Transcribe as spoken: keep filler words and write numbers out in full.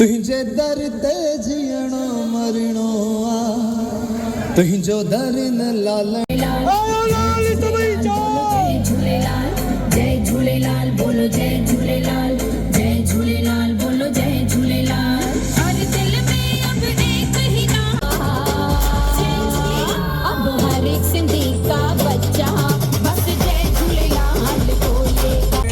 तुंहिंजे दर ते जीअणो मरणो आ, तुंहिंजो दर न लालण। आयो लाल सभई जा। जय झूलेलाल, जय झूलेलाल, बोलो जय झूलेलाल, जय झूलेलाल, बोलो जय झूलेलाल। हर दिल में अब एक ही नाम। जय झूलेलाल। अब हर एक सिंधी का बच्चा बस जय झूलेलाल बोलेगा।